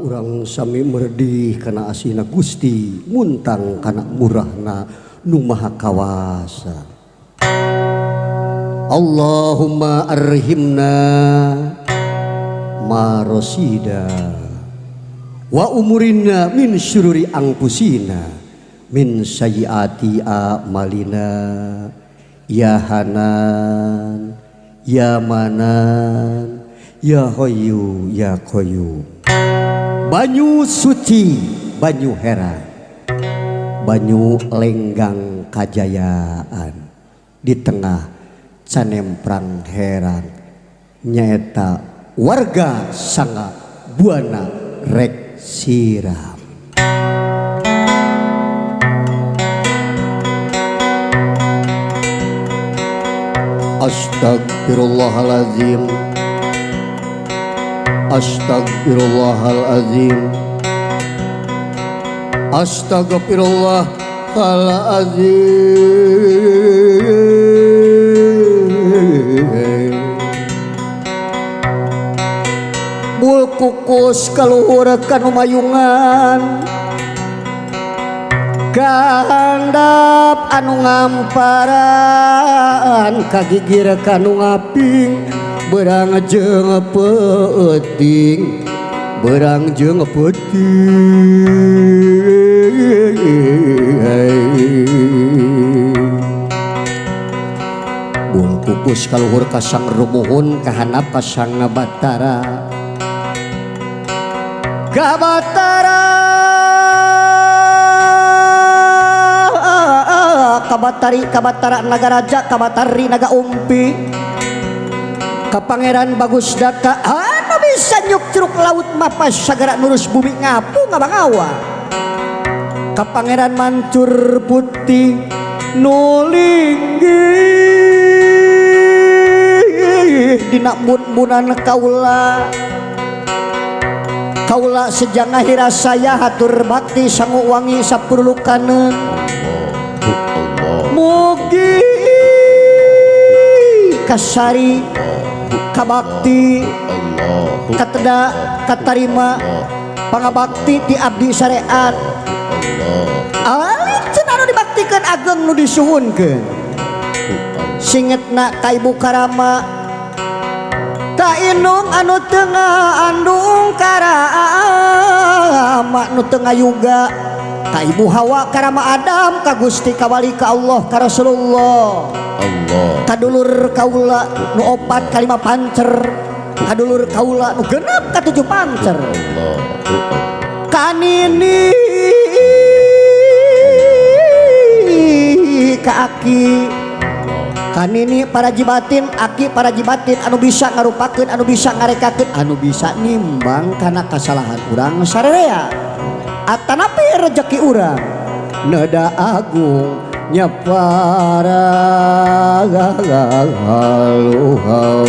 Urang sami merdih kana asihna Gusti muntang kana murahna nu maha kawasa. Allahumma arhimna marosida wa umurina min syururi angpusina min sayyiati a'malina ya hanan ya manan ya hayyu ya qayyum. Banyu suci, banyu herang, banyu lenggang kajayaan di tengah canemprang herang nyaeta warga Sangga Buana rek siram. Astagfirullahalazim, astagfirullahalazim, astagfirullahalazim. Bul kukus kaluhur kanu mayungan kahandap anu ngamparan kagigir kanu ngaping berang jeung peuting berang jeung peuting. Bul kukus kaluhur ka Sang Rumuhun kahandap ka Sang Batara Kabatara Kabatari Kabatara Nagaraja Kabatari Naga Umpi ka Pangeran Bagus Daka anu bisa nyuk curug laut mapas sagara nurus bumi ngapu ngabangawa ka Pangeran Mancur Putih nulinggih dina mun-munan kaula kaula sejang akhir saya hatur bakti sangu wangi sapurlukaneun mugi kasari kabakti kateda katarima pangabakti ti abdi syariat alit cenah anu dibaktikeun ageng nu disuhunkeun singetna ka Ibu Karama ka indung anu teu ngandung karama nu teu ngayuga ka Ibu Hawa karama Adam ka Gusti ka Wali ka Allah ka Rasulullah Allah kadulur kaula nu opat kalima pancer kadulur kaula nu genep katujuh pancer Allah kanini ka aki kanini para jibatin aki para jibatin anu bisa ngarupakeun anu bisa ngarekakeun anu bisa nimbang kana kasalahan urang sarerea atanapi rejeki urang neda agung nyapara haluhau.